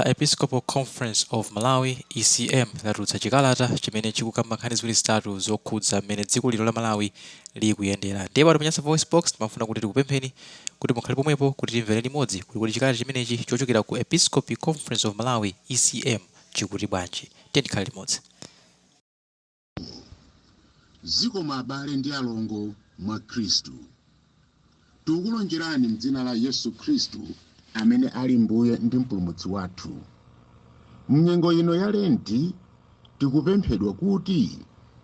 Episcopal Conference of Malawi, ECM, latulutsa chikalata chimene chikukamba nkhani ziwiri zitatu zokhudza mmene dziko lino la Malawi likuyendera. Ndiye pano pa Nyasa VoiceBox timafuna kuti tikupempheni kuti mukhale pomwepo kuti timvere limodzi kuti kodi chikalata chimenechi chochokera ku Episcopal Conference of Malawi, ECM, chikuti bwanji. Tiyeni tikhale limodzi. Zikomo abale ndi alongo mwa Khristu. Tikukulonjerani m'dzina la Yesu Khristu amene ali Mbuye ndi Mpulumutsi wathu. M'nyengo ino ya Lenti tikupemphedwa kuti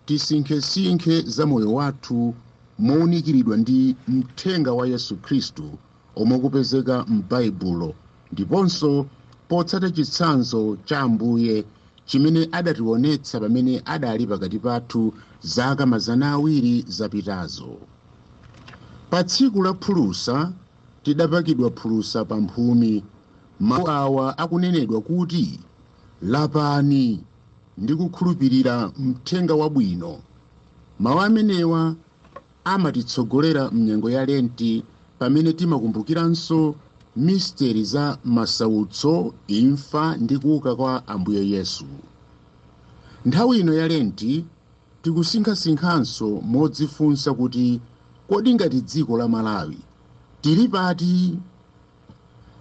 tisinkhesinkhe za moyo wathu mowunikiridwa ndi mthenga wa Yesu Khristu omwe ukupezeka m'Baibulo ndiponso potsata chitsanzo cha Ambuye chimene adationetsa pamene adali pakati pathu zaka 200 zapitazo. Pa tsiku la phulusa tidapakidwa phulusa pa mphumi, mawu awa akunenedwa kuti, Lapani ndi kukhulupirira mthenga wabwino. Mawu amenewa amatitsogolera m'nyengo ya Lenti pamene timakumbukiranso misteri za masautso, imfa ndi kuuka kwa Ambuye Yesu. Nthawi ino ya Lenti tikusinkhasinkhanso modzifunsa kuti kodi ngati dziko la Malawi tili pati?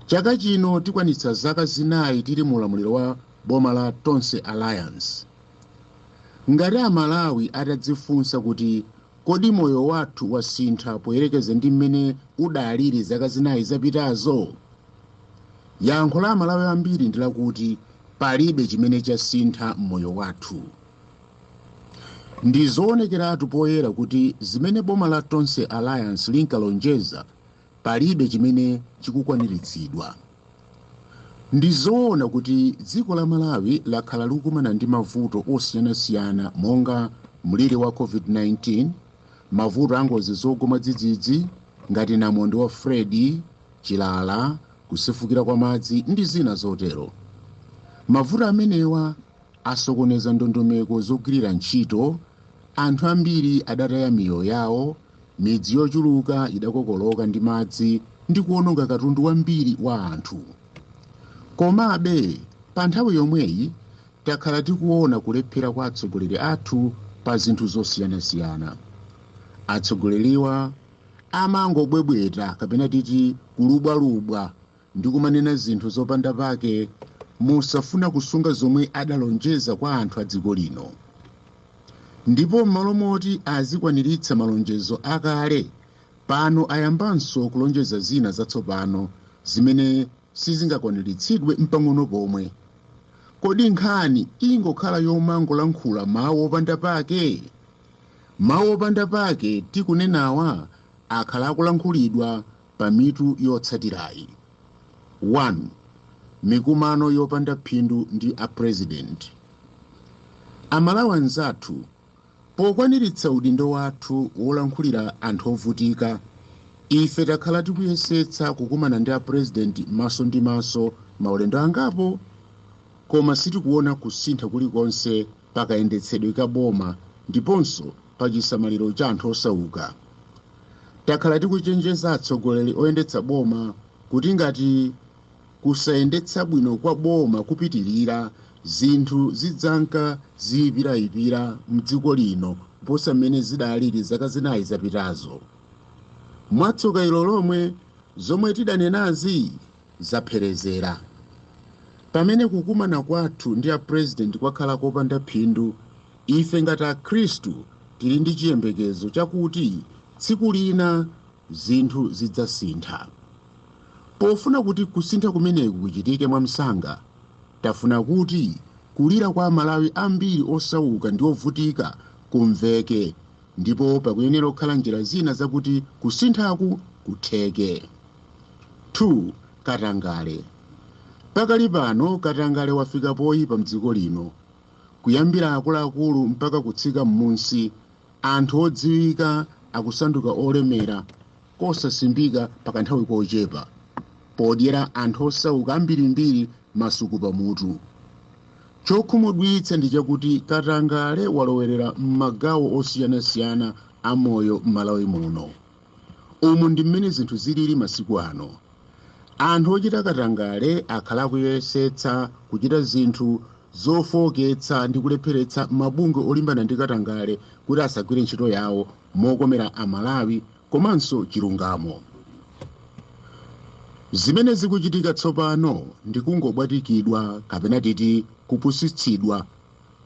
Chaka chino tikwanitsa zaka zinayi tili mu ulamuliro wa boma la Tonse Alliance. Ngati Amalawi atadzifunsa kuti kodi moyo wathu wasintha poyerekeza ndi mmene udalili zaka zinayi zapitazo? Yankho la Amalawi ambiri ndi lakuti palibe chimene chasintha m'moyo wathu. Ndi zoonekeratu poyera kuti zimene boma la Tonse Alliance linkalonjeza palibe chimene chikukwaniritsidwa. Ndi zoona kuti dziko la Malawi lakhala likukumana ndi mavuto osiyanasiyana monga mliri wa COVID-19, mavuto a ngozi zogwa mwadzidzidzi ngati namondwe wa Freddy, chilala, kusefukira kwa madzi ndi zina zotero. Mavuto amenewa asokoneza ndondomeko zogwirira ntchito, anthu ambiri adataya miyoyo yawo, midzi yochuluka idakokoloka ndi madzi ndi kuononga katundu wambiri wa anthu. Komabe pa nthawi yomweyi takhala tikuona kulephera kwa atsogoleri athu pa zinthu zosiyanasiyana. Atsogoleriwa amangobwebweta kapena titi kulubwalubwa ndi kumanena zinthu zopanda pake mosafuna kusunga zomwe adalonjeza kwa anthu a dziko lino. Ndipo m'malo moti azikwaniritsa malonjezo akale, pano ayambanso kulonjeza zina zatsopano zimene sizingakwaniritsidwe mpang'ono pomwe. Kodi nkhani ingokhala yomangolankhula mawu opanda pake? Mawu opanda pake tikunenawa akhala akulankhulidwa pa mitu yotsatirayi. 1. Mikumano yopanda phindu ndi a President. Amalawi anzathu, pokwaniritsa udindo wathu wolankhulira anthu ovutika, ife takhala tikuyesetsa kukumana ndi a President maso ndi maso maulendo angapo, koma sitikuona kusintha kulikonse pakayendetsedwe ka boma ndiponso pa chisamaliro cha anthu osauka. Takhala tikuchenjeza atsogoleri oyendetsa boma kuti ngati kusayendetsa bwino kwa boma kupitirira, zinthu zidzanka ziyipirayipira mdziko lino kuposa mmene zidalili zaka zinayi zapitazo. Mwatsoka ilo lomwe, zomwe tidanenazi zapherezera. Pamene kukumana kwathu ndi a President kwakhala kopanda phindu, ife ngati Akhristu tili ndi chiyembekezo chakuti tsiku lina zinthu zidzasintha. Pofuna kuti kusintha kumeneku kuchitike mwamsanga, tafuna kuti kulira kwa Amalawi ambiri osauka ndi ovutika kumveke, ndipo pakuyenera kukhala njira zina zakuti kusinthaku kutheke. 2. Katangale. Pakali pano katangale wafika poyipa mdziko lino. Kuyambira akuluakulu mpaka kutsika m'munsi, anthu odziwika akusanduka olemera kosasimbika pakanthawi kochepa, podyera anthu osauka ambirimbiri masuku pamutu. Chokhumudwitsa ndi chakuti katangale walowerera m'magawo osiyanasiyana a moyo m'Malawi muno. Umu ndi mmene zinthu zilili masiku ano. Anthu ochita katangale akhala akuyesetsa kuchita zinthu zofowoketsa ndi kulepheretsa mabungwe olimbana ndi katangale kuti asagwire ntchito yawo mokomera Amalawi komanso chilungamo. Zimene zikuchitika tsopano ndi kungobwatikidwa kapena titi kupusitsidwa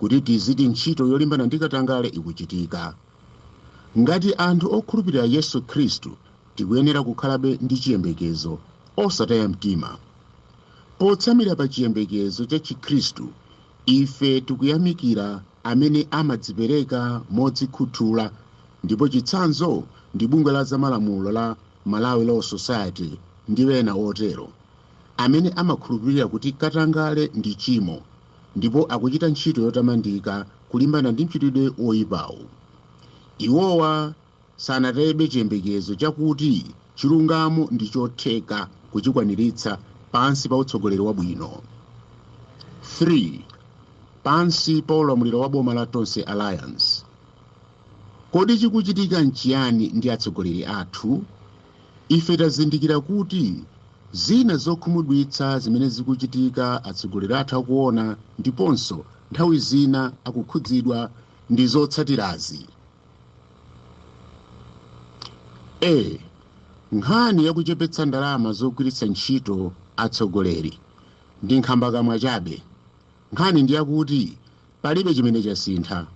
kuti tiziti ntchito yolimbana ndi katangale ikuchitika. Ngati anthu okhulupirira Yesu Khristu, tikuyenera kukhalabe ndi chiyembekezo, osataya mtima. Potsamira pa chiyembekezo cha Chikhristu, ife tikuyamikira amene amadzipereka modzikhuthula, ndipo chitsanzo ndi bungwe la zamalamulo la Malawi Law Society ndi ena otero, amene amakhulupirira kuti katangale ndi chimo ndipo akuchita ntchito yotamandika kulimbana ndi mchitidwe woyipawu. Iwowa sanatayebe chiyembekezo chakuti chilungamo ndi chotheka kuchikwaniritsa pansi pa utsogoleri wabwino. 3, Pansi pa ulamuliro wa boma la Tonse Alliance. Kodi chikuchitika nchiyani ndi atsogoleri athu? Ife tazindikira kuti zina zokhumudwitsa zimene zikuchitika atsogoleri athu akuona ndiponso nthawi zina akukhudzidwa ndi zotsatirazi. A. Nkhani yakuchepetsa ndalama zogwiritsa ntchito atsogoleri ndi nkhambakamwa chabe. Nkhani ndi yakuti palibe chimene chasintha.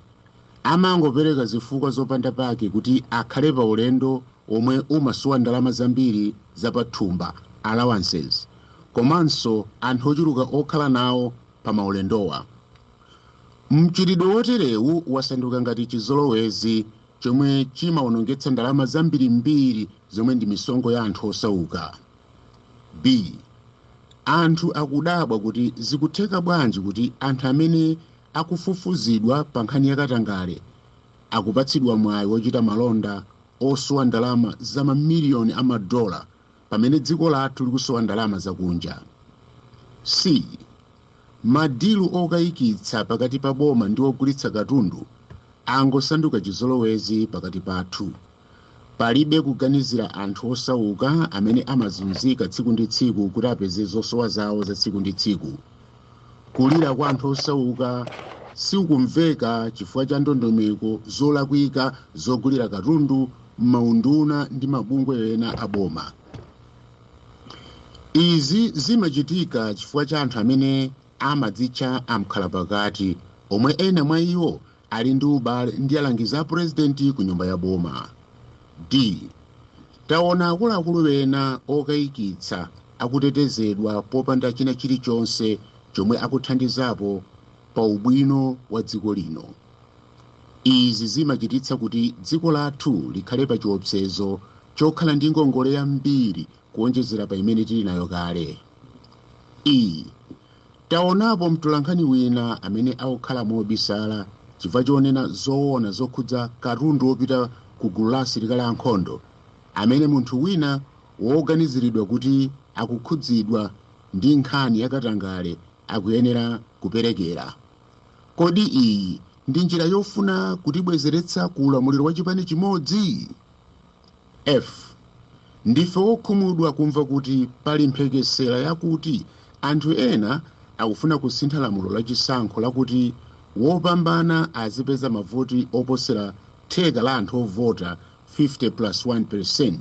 Amangopereka zifukwa zopanda pake kuti akhale pa ulendo omwe umasowa ndalama zambiri zapathumba, allowances, komanso anthu ochuluka okhala nawo pa maulendowa. Mchitidwe woterewu wasanduka ngati chizolowezi chomwe chimawonongetsa ndalama zambirimbiri zomwe ndi misonkho ya anthu osauka. B. Anthu akudabwa kuti zikutheka bwanji kuti anthu amene akufufuzidwa pa nkhani ya katangale akupatsidwa mwayi wochita malonda osowa ndalama za mamiliyoni a madola pamene dziko lathu likusowa ndalama zakunja. C. Madilu okayikitsa pakati pa boma ndi ogulitsa katundu angosanduka chizolowezi pakati pathu. Palibe kuganizira anthu osauka amene amazunzika tsiku ndi tsiku kuti apeze zosowa zawo za tsiku ndi tsiku. Kulira kwa anthu osauka sikumveka chifukwa cha ndondomeko zolakwika zogulira katundu m'maunduna ndi mabungwe ena a boma. Izi zimachitika chifukwa cha anthu amene amadzitcha amkhalapakati, omwe ena mwa iwo ali ndi ubale ndi alangizi a purezidenti ku nyumba ya boma. D. Taona akuluakulu ena okayikitsa akutetezedwa popanda china chilichonse chomwe akuthandizapo pa ubwino wa dziko lino. Izi zimachititsa kuti dziko lathu likhale pa chiopsezo chokhala ndi ngongole yambiri kuonjezera pa imene tili nayo kale. E. Taonapo mtolankhani wina amene akukhala mobisala chifukwa chonena zoona zokhudza katundu wopita ku gulu la asilikali ankhondo, amene munthu wina woganiziridwa kuti akukhudzidwa ndi nkhani yakatangale akuyenera kuperekera. Kodi iyi ndi njira yofuna kutibwezeretsa ku ulamuliro wa chipani chimodzi? F. Ndife wokhumudwa kumva kuti pali mphekesera yakuti anthu ena akufuna kusintha lamulo lachisankho lakuti wopambana azipeza mavoti oposera theka la anthu ovota 50 plus 1%.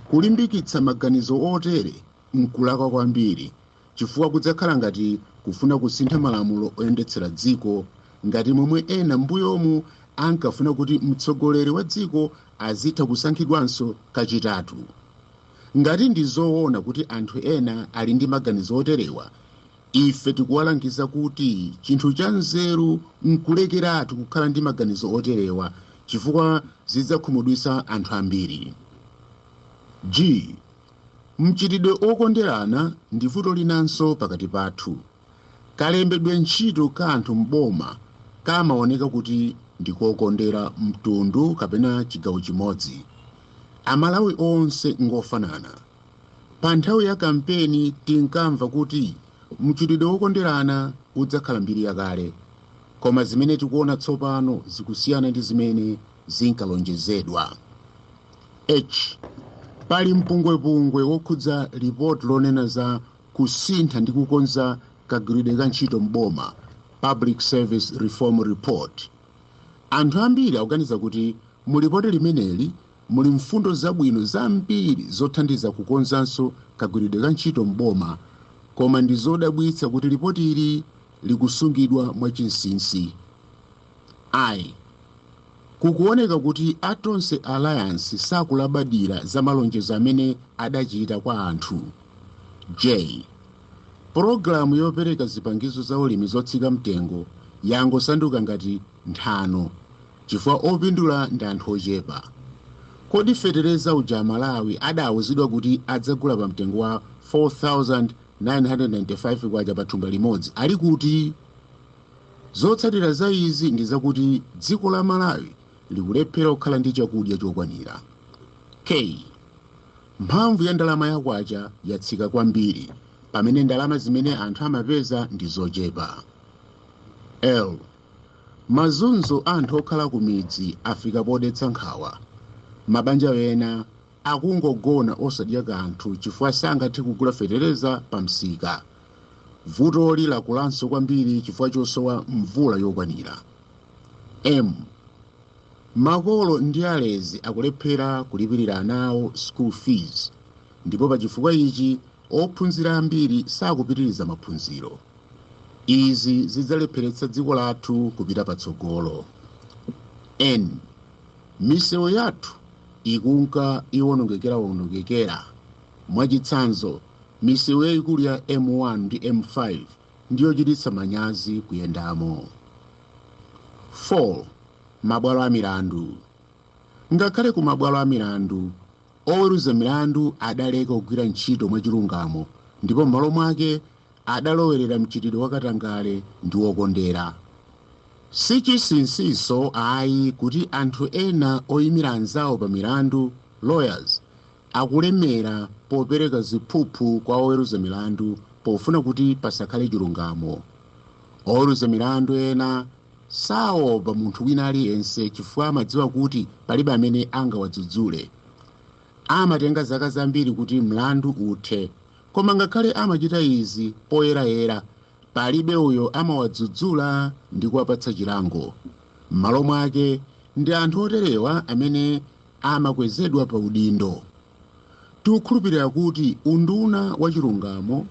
Kulimbikitsa maganizo otere nkulakwa kwambiri, chifukwa kudzakhala ngati kufuna kusintha malamulo oyendetsera dziko, ngati momwe ena m'mbuyomu ankafuna kuti mtsogoleri wa dziko azitha kusankhidwanso kachitatu. Ngati ndi zoona kuti anthu ena ali ndi maganizo oterewa, ife tikuwalangiza kuti chinthu cha nzeru nkulekeratu kukhala ndi maganizo oterewa, chifukwa zidzakhumudwitsa anthu ambiri. G. Mchitidwe okonderana ndi vuto linanso pakati pathu. Kalembedwe ntchito ka anthu m'boma kamaoneka kuti ndikokondera mtundu kapena chigawo chimodzi. Amalawi onse ngofanana. Pa nthawi ya kampeni tinkamva kuti mchitidwe wokonderana udzakhala mbiri yakale, koma zimene tikuona tsopano zikusiyana ndi zimene zinkalonjezedwa. H. Pali mpungwepungwe wokhudza lipoti lonena za kusintha ndi kukonza kagwiridwe ka ntchito m'boma, Public Service Reform Report. Anthu ambiri akuganiza kuti mu lipoti limeneli muli mfundo zabwino zambiri zothandiza kukonzanso kagwiridwe ka ntchito m'boma, koma ndi zodabwitsa kuti lipoti ili likusungidwa mwachinsinsi. I kukuoneka kuti a Tonse Alliance sakulabadira za malonjezo amene adachita kwa anthu. J Pologalamu yopereka zipangizo za ulimi zotsika mtengo yangosanduka ngati nthano chifukwa opindula ndi anthu ochepa. Kodi fetereza uja Malawi adawuzidwa kuti adzagula pa mtengo wa 4995 kwacha pa thumba limodzi ali kuti? Zotsatira za izi ndi zakuti dziko la Malawi likulephera kukhala ndi chakudya chokwanira. K Mphamvu ya ndalama ya kwacha yatsika kwambiri pamene ndalama zimene anthu amapeza ndi zochepa. L Mazunzo anthu okhala ku midzi afika podetsa nkhawa. Mabanja ena akungogona osadya kanthu chifukwa sangathe kugula fetereza pa msika. Vutoli lakulanso kwambiri chifukwa chosowa mvula yokwanira. M Makolo ndi alezi akulephera kulipirira ana awo school fees, ndipo pa chifukwa ichi ophunzira ambiri sakupitiriza maphunziro. Izi zidzalepheretsa dziko lathu kupita patsogolo. N Misewu yathu ikunka iwonongekera. Mwachitsanzo, misewu yayikulu ya M1 ndi M5 ndiyochititsa manyazi kuyendamo. 4 Mabwalo a milandu. Ngakhale ku mabwalo a milandu, oweruza milandu adaleka kugwira ntchito mwachilungamo ndipo m'malo mwake adalowerera mchitidwe wakatangale ndi wokondera. Sichinsinsinso ayi kuti anthu ena oyimira anzawo pa milandu, lawyers, akulemera popereka ziphuphu kwa oweruza milandu pofuna kuti pasakhale chilungamo. Oweruza milandu ena saopa munthu wina aliyense chifukwa amadziwa kuti palibe amene angawadzudzule. Amatenga zaka zambiri kuti mlandu uthe, koma ngakhale amachita izi poyerayera, palibe uyo amawadzudzula ndi kuwapatsa chilango. M'malo mwake ndi anthu oterewa amene amakwezedwa pa udindo. Tikukhulupirira kuti unduna wa chilungamo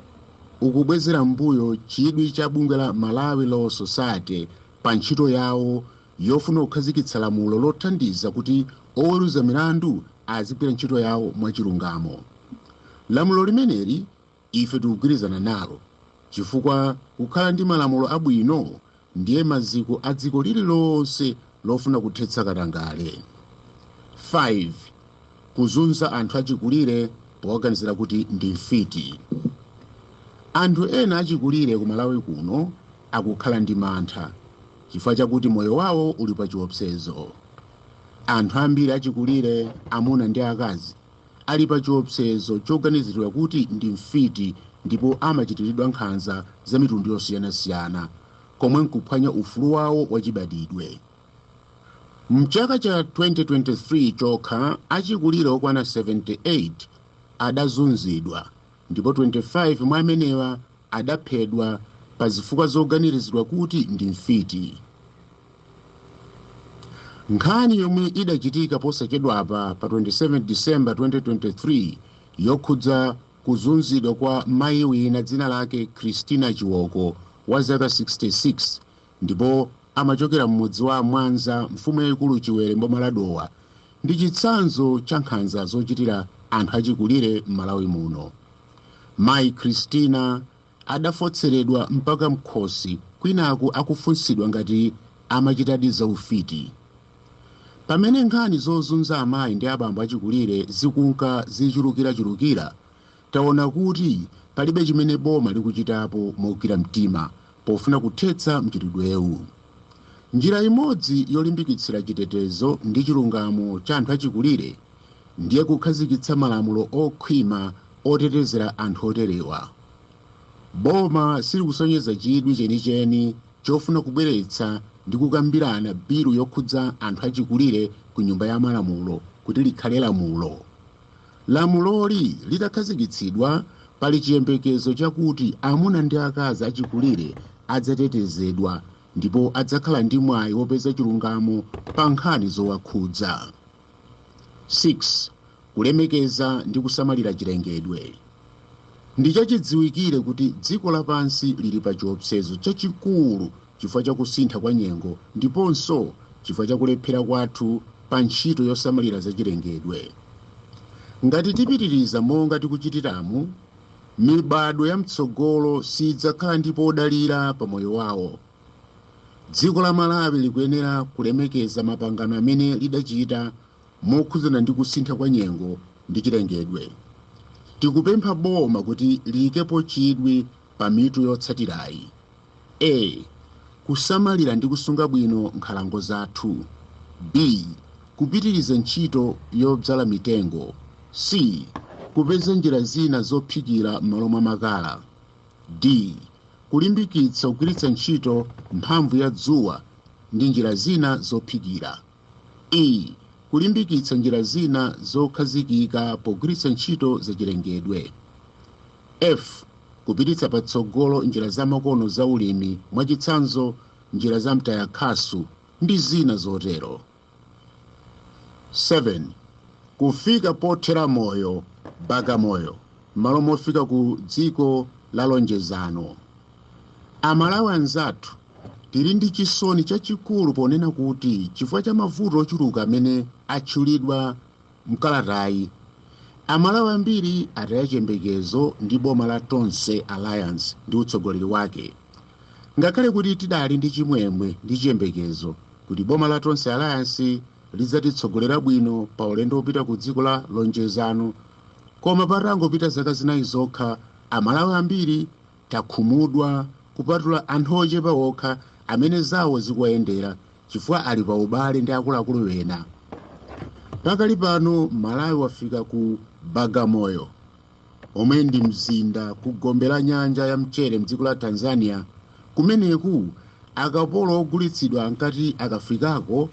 ukubwezera mbuyo chidwi cha bungwe la Malawi Law Society pa ntchito yawo yofuna kukhazikitsa lamulo lothandiza kuti oweruza milandu azigwira ntchito yawo mwachilungamo. Lamulo limeneli ife tikugwirizana nalo chifukwa kukhala ndi malamulo abwino ndiye maziko a dziko lililonse lofuna kuthetsa katangale. 5 Kuzunza anthu achikulire powaganizira kuti ndi mfiti. Anthu ena achikulire ku Malawi kuno akukhala ndi mantha chifukwa chakuti moyo wawo uli pa chiopsezo. Anthu ambiri achikulire, amuna ndi akazi, ali pa chiopsezo choganiziridwa kuti ndi mfiti ndipo amachitiridwa nkhanza za mitundu yosiyanasiyana, komwe nkuphwanya ufulu wawo wachibadidwe. Mchaka cha 2023 chokha, achikulire okwana 78 adazunzidwa ndipo 25 mwa amenewa adaphedwa pa zifukwa zoganiziridwa kuti ndi mfiti. Nkhani yomwe idachitika posachedwapa pa 27 December 2023 yokhudza kuzunzidwa kwa mayi wina dzina lake Christina Chiwoko wa zaka 66 ndipo amachokera m'mudzi wa Mwanza, mfumu yayikulu Chiwere, mboma la Dowa, ndi chitsanzo cha nkhanza zochitira anthu achikulire m'Malawi muno. Mayi Christina adafotseredwa mpaka mkhosi kwinaku akufunsidwa ngati amachitadi zaufiti. Pamene nkhani zozunza amayi ndi abambo achikulire zikunka zichulukirachulukira, taona kuti palibe chimene boma likuchitapo mogwira mtima pofuna kuthetsa mchitidwewu. Njira imodzi yolimbikitsira chitetezo ndi chilungamo cha anthu achikulire ndiye kukhazikitsa malamulo okhwima otetezera anthu oterewa. Boma silikusonyeza chidwi chenicheni chofuna kubweretsa ndi kukambirana bilu yokhudza anthu achikulire ku nyumba ya malamulo kuti likhale lamulo. Lamuloli litakhazikitsidwa, pali chiyembekezo chakuti amuna ndi akazi achikulire adzatetezedwa ndipo adzakhala ndi mwayi wopeza chilungamo pa nkhani zowakhudza. 6, Kulemekeza ndi kusamalira chilengedwe. Ndichachidziwikire kuti dziko lapansi lili pa chiopsezo chachikulu chifukwa cha kusintha kwa nyengo ndiponso chifukwa cha kulephera kwathu pa ntchito yosamalira zachilengedwe. Ngati tipitiriza monga tikuchitiramu, mibadwo ya mtsogolo sidzakhala ndi podalira pa moyo wawo. Dziko la Malawi likuyenera kulemekeza mapangano amene lidachita mokhudzana ndi kusintha kwa nyengo ndi chilengedwe. Tikupempha boma kuti liyikepo chidwi pa mitu yotsatirayi: A, Kusamalira ndi kusunga bwino nkhalango zathu. B, Kupitiriza ntchito yodzala mitengo. C, Kupeza njira zina zophikira m'malo mwa makala. D, Kulimbikitsa kugwiritsa ntchito mphamvu ya dzuwa ndi njira zina zophikira. E, Kulimbikitsa njira zina zokhazikika pogwiritsa ntchito zachilengedwe. F, Kupititsa patsogolo njira zamakono za ulimi, mwachitsanzo njira za mtayakhasu ndi zina zotero. 7, Kufika pothera moyo Bagamoyo m'malo mofika ku dziko la lonjezano. Amalawi anzathu, tili ndi chisoni chachikulu ponena kuti chifukwa cha mavuto ochuluka amene atchulidwa mkalatayi, Amalawi ambiri ataya chiyembekezo ndi boma la Tonse Alliance ndi utsogoleri wake. Ngakhale kuti tidali ndi chimwemwe ndi chiyembekezo kuti boma la Tonse Alliance lidzatitsogolera bwino pa ulendo wopita ku dziko la lonjezano, koma patangopita zaka 4 zokha, Amalawi ambiri takhumudwa, kupatula anthu ochepa okha amene zawo zikuwayendera chifukwa ali pa ubale ndi akuluakulu ena. Pakali pano Malawi wafika ku Bagamoyo, omwe ndi mzinda ku gombe la nyanja ya mchere mdziko la Tanzania. Kumeneku akapolo ogulitsidwa ankati akafikako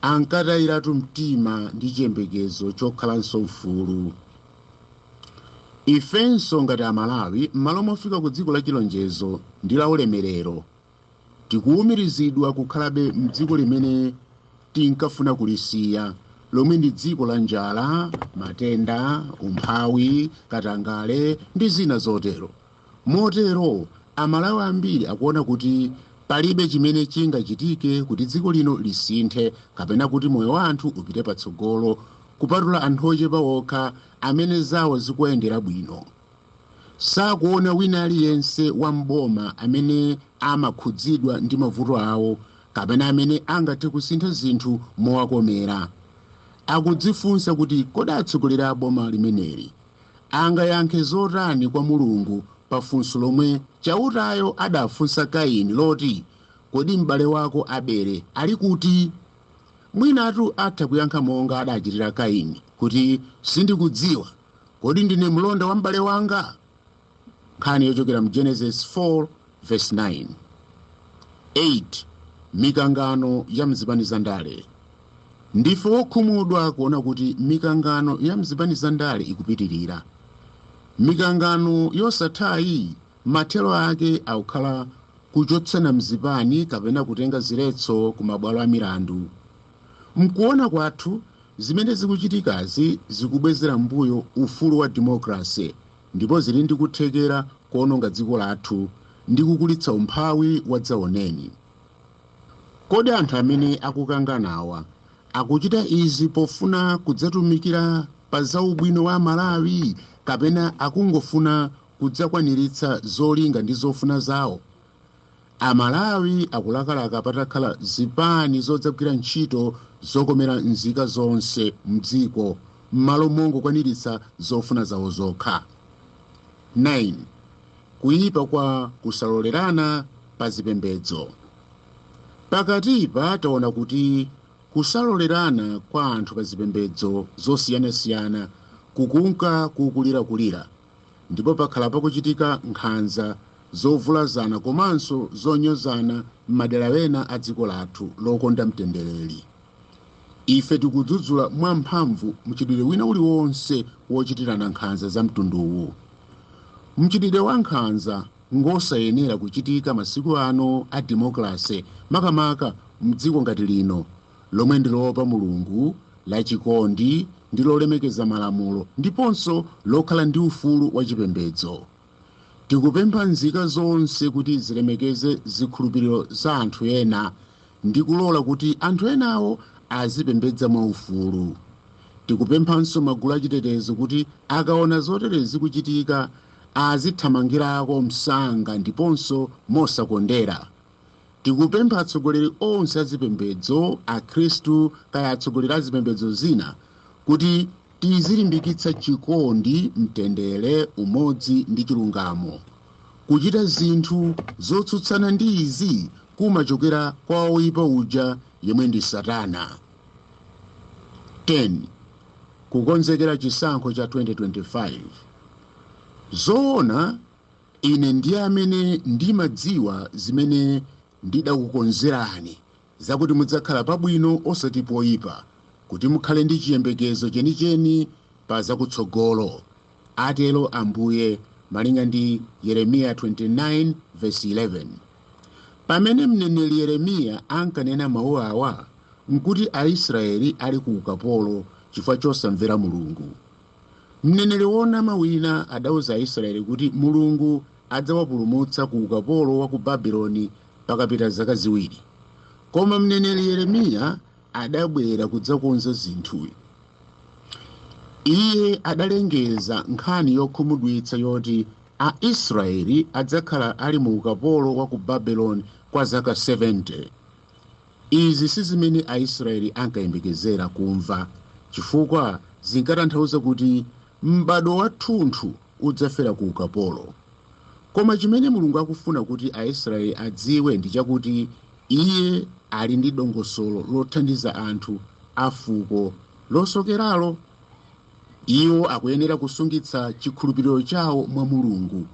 ankatayiratu mtima ndi chiyembekezo chokhalanso mfulu. Ifenso ngati Amalawi, m'malo mofika ku dziko la chilonjezo ndi la ulemerero, tikuwumirizidwa kukhalabe mdziko limene tinkafuna kulisiya, lomwe ndi dziko la njala, matenda, umphawi, katangale ndi zina zotero. Motero Amalawi ambiri akuona kuti palibe chimene chingachitike kuti dziko lino lisinthe kapena kuti moyo wa anthu upite patsogolo, kupatula anthu ochepa okha amene zawo zikuyendera bwino. Sakuona wina aliyense wa mboma amene amakhudzidwa ndi mavuto awo kapena amene angathe kusintha zinthu mowakomera. Akudzifunsa kuti kodi atsogoleri a boma limeneli angayankhe zotani kwa Mulungu pa funso lomwe Chautayo adafunsa Kaini loti, kodi m'bale wako Abele ali kuti? Mwinatu atha kuyankha monga adachitira Kaini kuti, sindikudziwa, kodi ndine mlonda wa m'bale wanga? Nkhani yochokera mu Genesis 4 verse 9. 8, Mikangano ya mzipani za ndale. Ndife wokhumudwa kuona kuti mikangano ya mzipani za ndale ikupitirira. Mikangano yosathayi mathero ake akukhala kuchotsana mzipani kapena kutenga ziletso ku mabwalo a milandu. Mkuona kwathu, zimene zikuchitikazi zikubwezera mbuyo ufulu wa demokrasi ndipo zili ndi kuthekera kuononga dziko lathu ndi kukulitsa umphawi wadzaoneni. Kodi anthu amene akukanganawa akuchita izi pofuna kudzatumikira pa zaubwino wa Malawi kapena akungofuna kudzakwaniritsa zolinga ndi zofuna zawo? Amalawi akulakalaka patakhala zipani zodzagwira ntchito zokomera nzika zonse mdziko m'malo mongokwaniritsa zofuna zawo zokha. 9, Kuyipa kwa kusalolerana pa zipembedzo. Pakatipa taona kuti kusalolerana kwa anthu pa zipembedzo zosiyanasiyana kukunka kukulirakulira, ndipo pakhala pakuchitika nkhanza zovulazana komanso zonyozana m'madera ena a dziko lathu lokonda mtendereli. Ife tikudzudzula mwamphamvu mchitidwe wina uliwonse wochitirana nkhanza za mtunduwu. Mchitidwe wa nkhanza ngosayenera kuchitika masiku ano a demokrase, makamaka mdziko ngati lino lomwe ndi loopa Mulungu, lachikondi ndi lolemekeza malamulo, ndiponso lokhala ndi ufulu wachipembedzo. Tikupempha nzika zonse kuti zilemekeze zikhulupiriro za anthu ena ndi kulola kuti anthu enawo azipembedza mwaufulu. Tikupemphanso magulu achitetezo kuti akaona zoterezi zikuchitika azithamangirako msanga ndiponso mosakondera. Tikupempha atsogoleri onse azipembedzo, akhristu kaya atsogoleri azipembedzo zina, kuti tizilimbikitsa chikondi, mtendere, umodzi ndi chilungamo. Kuchita zinthu zotsutsana ndi izi kumachokera kwa oyipa uja yemwe ndi Satana. 10, kukonzekera chisankho cha 2025. Zoona, ine ndiye amene ndimadziwa zimene ndidakukonzerani, zakuti mudzakhala pabwino osati poyipa, kuti mukhale ndi chiyembekezo chenicheni pa zakutsogolo, atero Ambuye, malinga ndi Yeremiya 29 verse 11. Pamene mneneri Yeremiya ankanena mawu awa, nkuti Aisraeli ali ku ukapolo chifukwa chosamvera Mulungu. Mneneri wonama wina adauza Aisraeli kuti Mulungu adzawapulumutsa ku ukapolo wa ku Babuloni pakapita zaka 2. Koma mneneri Yeremiya adabwera kudzakonza zinthu. Iye adalengeza nkhani yokhumudwitsa yoti Aisraeli adzakhala ali mu ukapolo wa ku Babuloni kwa zaka 70. Izi si zimene Aisraeli ankayembekezera kumva, chifukwa zinkatanthauza kuti m'bado wathunthu udzafera ku ukapolo. Koma chimene Mulungu akufuna kuti Aisraeli adziwe ndi chakuti iye ali ndi dongosolo lothandiza anthu a fuko losokeralo. Iwo akuyenera kusungitsa chikhulupiriro chawo mwa Mulungu.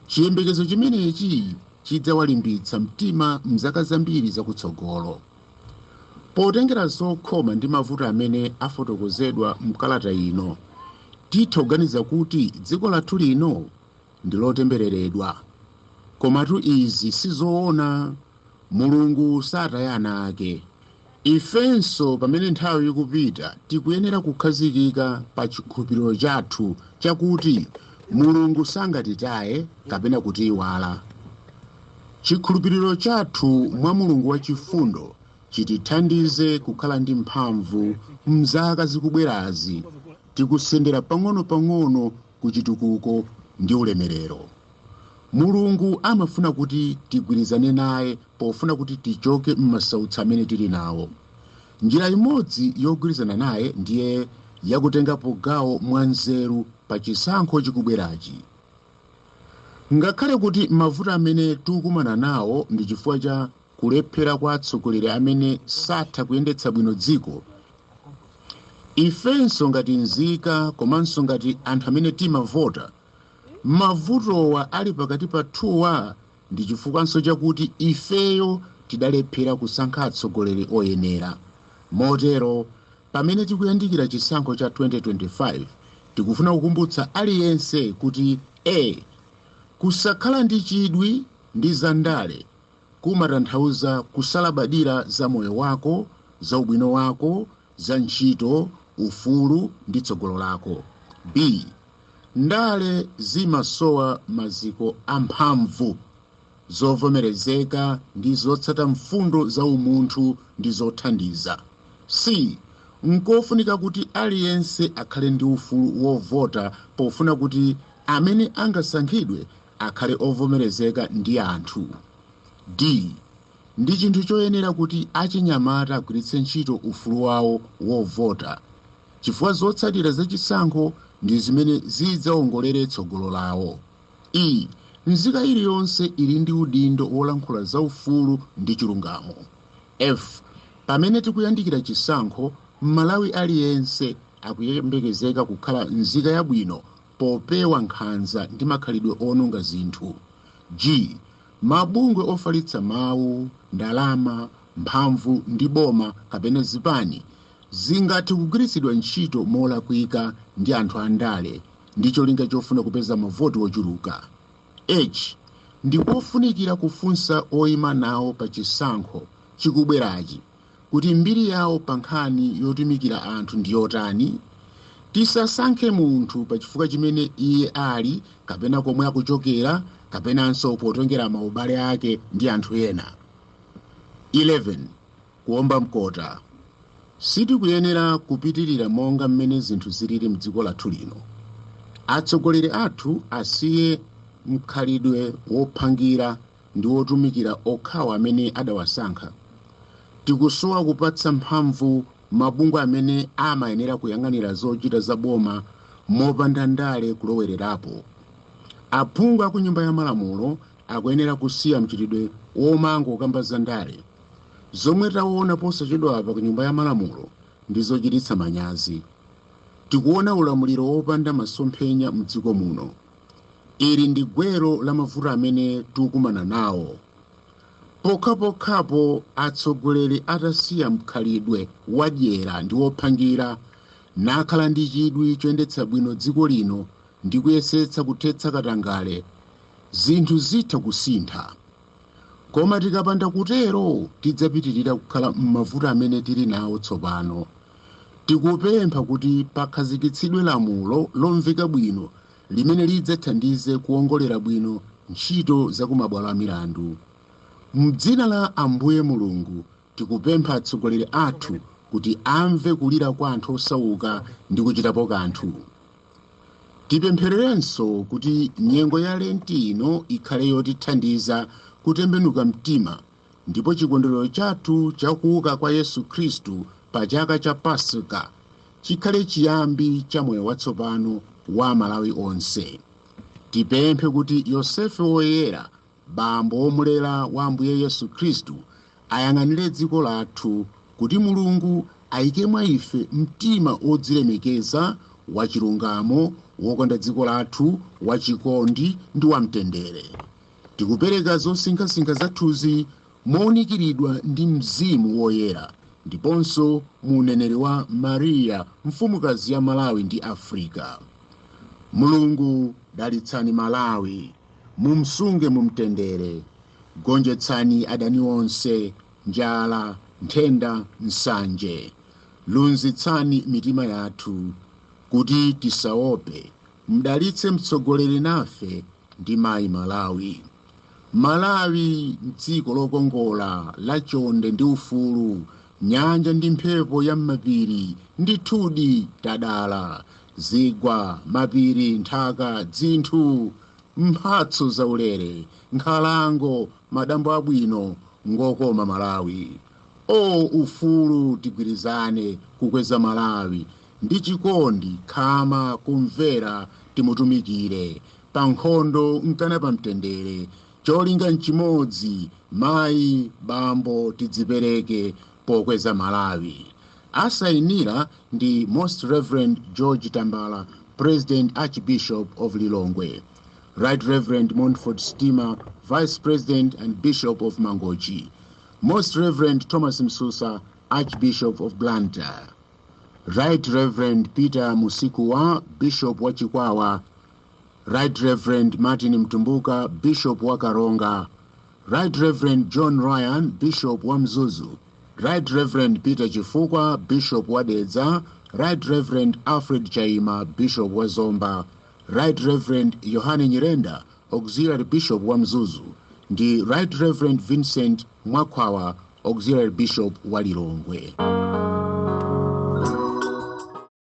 Chiyembekezo chimenechi chidzawalimbitsa mtima mzaka zambiri zakutsogolo. Potengera zokhoma ndi mavuto amene afotokozedwa mkalata ino, titha kuganiza kuti dziko lathu lino ndi lotembereredwa. Komatu izi sizoona. Mulungu sataya ana ake. Ifenso pamene nthawi ikupita tikuyenera kukhazikika pa chikhulupiriro chathu chakuti Mulungu sangatitaye kapena kutiyiwala. Chikhulupiriro chathu mwa Mulungu wachifundo chitithandize kukhala ndi mphamvu mzaka zikubwerazi, tikusendera pang'ono-pang'ono ku chitukuko ndi ulemerero. Mulungu amafuna kuti tigwirizane naye pofuna kuti tichoke m'masautso amene tili nawo. Njira imodzi yogwirizana naye ndiye yakutengapo gawo mwanzeru pa chisankho chikubwerachi. Ngakhale kuti mavuto amene tikukumana nawo ndi chifukwa cha kulephera kwa atsogoleri amene satha kuyendetsa bwino dziko, ifenso ngati nzika komanso ngati anthu amene timavota, mavutowa ali pakati pathuwa ndi chifukwanso chakuti ifeyo tidalephera kusankha atsogoleri oyenera. Motero pamene tikuyandikira chisankho cha 2025, tikufuna kukumbutsa aliyense kuti a kusakhala ndi chidwi ndi zandale kumatanthauza kusalabadira za moyo wako, za ubwino wako, za ntchito, ufulu ndi tsogolo lako. B, ndale zimasowa maziko amphamvu zovomerezeka ndi zotsata mfundo za umunthu ndi zothandiza. C, nkofunika kuti aliyense akhale ndi ufulu wovota pofuna kuti amene angasankhidwe akhale ovomerezeka ndi anthu. D, ndi chinthu choyenera kuti achinyamata agwiritse ntchito ufulu wawo wovota, chifukwa zotsatira zachisankho ndi zimene zidzawongolere tsogolo lawo. E, nzika iliyonse ili ndi udindo wolankhula za ufulu ndi chilungamo. F, pamene tikuyandikira chisankho, Mmalawi aliyense akuyembekezeka kukhala nzika yabwino popewa nkhanza ndi makhalidwe ononga zinthu. G, mabungwe ofalitsa mawu, ndalama, mphamvu ndi boma kapena zipani Zingathe kugwiritsidwa ntchito molakwika ndi anthu andale ndi cholinga chofuna kupeza mavoti ochuluka. H, ndikofunikira kufunsa oyima nawo pa chisankho chikubwerachi kuti mbiri yawo pa nkhani yotumikira anthu ndi yotani. Tisasankhe munthu pa chifukwa chimene iye ali kapena komwe akuchokera kapenanso potengera maubale ake ndi anthu ena. 11, kuomba mkota. Sitikuyenera kupitirira monga mmene zinthu zilili mdziko lathu lino. Atsogoleri athu asiye mkhalidwe wophangira ndi wotumikira okhawa amene adawasankha. Tikusowa kupatsa mphamvu mabungwe amene amayenera kuyang'anira zochita za boma mopanda ndale kulowererapo. Aphungu aku Nyumba ya Malamulo akuyenera kusiya mchitidwe womangokamba za ndale. Zomwe taona posachedwapa ku Nyumba ya Malamulo ndi zochititsa manyazi. Tikuona ulamuliro wopanda masomphenya mdziko muno. Ili ndi gwero la mavuto amene tikukumana nawo. Pokhapokhapo atsogoleri atasiya mkhalidwe wadyera ndi wophangira, nakhala ndi chidwi choyendetsa bwino dziko lino ndi kuyesetsa kuthetsa katangale, zinthu zitha kusintha. Koma tikapanda kutero, tidzapitirira kukhala m'mavuto amene tili nawo tsopano. Tikupempha kuti pakhazikitsidwe lamulo lomveka bwino limene lidzathandize kuwongolera bwino ntchito za kumabwalo a milandu. Mdzina la Ambuye Mulungu, tikupempha atsogoleri athu kuti amve kulira kwa anthu osauka ndi kuchitapo kanthu. Tipemphererenso kuti nyengo ya Lenti ino ikhale yotithandiza kutembenuka mtima, ndipo chikondwerero chathu chakuuka kwa Yesu Khristu pa chaka cha Pasika chikhale chiyambi cha moyo watsopano wa Malawi onse. Tipemphe kuti Yosefe Woyera, bambo womulera wa Ambuye Yesu Khristu, ayang'anire dziko lathu kuti Mulungu ayike mwa ife mtima wodzilemekeza, wachilungamo, wokonda dziko lathu, wachikondi ndi wamtendere. Tikupereka zosinkhasinkha zathuzi mowunikiridwa ndi Mzimu Woyera ndiponso mu uneneri wa Mariya, mfumukazi ya Malawi ndi Afrika. Mulungu, dalitsani Malawi, mumsunge mumtendere, gonjetsani adani onse, njala, nthenda, nsanje. Lunzitsani mitima yathu kuti tisaope. Mdalitse mtsogoleri nafe ndi mayi Malawi. Malawi, dziko lokongola lachonde ndi ufulu, nyanja ndi mphepo ya m'mapiri, ndithudi tadala. Zigwa, mapiri, nthaka, dzinthu, mphatso zaulere, nkhalango, madambo abwino, ngokoma Malawi. O ufulu, tigwirizane kukweza Malawi ndi chikondi, khama, kumvera, timutumikire pa nkhondo nkana pa mtendere. Cholinga nchimodzi, mayi, bambo, tidzipereke pokweza Malawi. Asayinira ndi Most Reverend George Tambala, President Archbishop of Lilongwe, Right Reverend Montfort Stima, Vice President and Bishop of Mangochi, Most Reverend Thomas Msusa, Archbishop of Blantyre, Right Reverend Peter Musikuwa, Bishop wa Chikwawa, Right Reverend Martin Mtumbuka, Bishop wa Karonga, Right Reverend John Ryan, Bishop wa Mzuzu, Right Reverend Peter Chifukwa, Bishop wa Dedza, Right Reverend Alfred Chaima, Bishop wa Zomba, Right Reverend Yohane Nyirenda, Auxiliary Bishop wa Mzuzu, ndi Right Reverend Vincent Mwakhwawa, Auxiliary Bishop wa Lilongwe.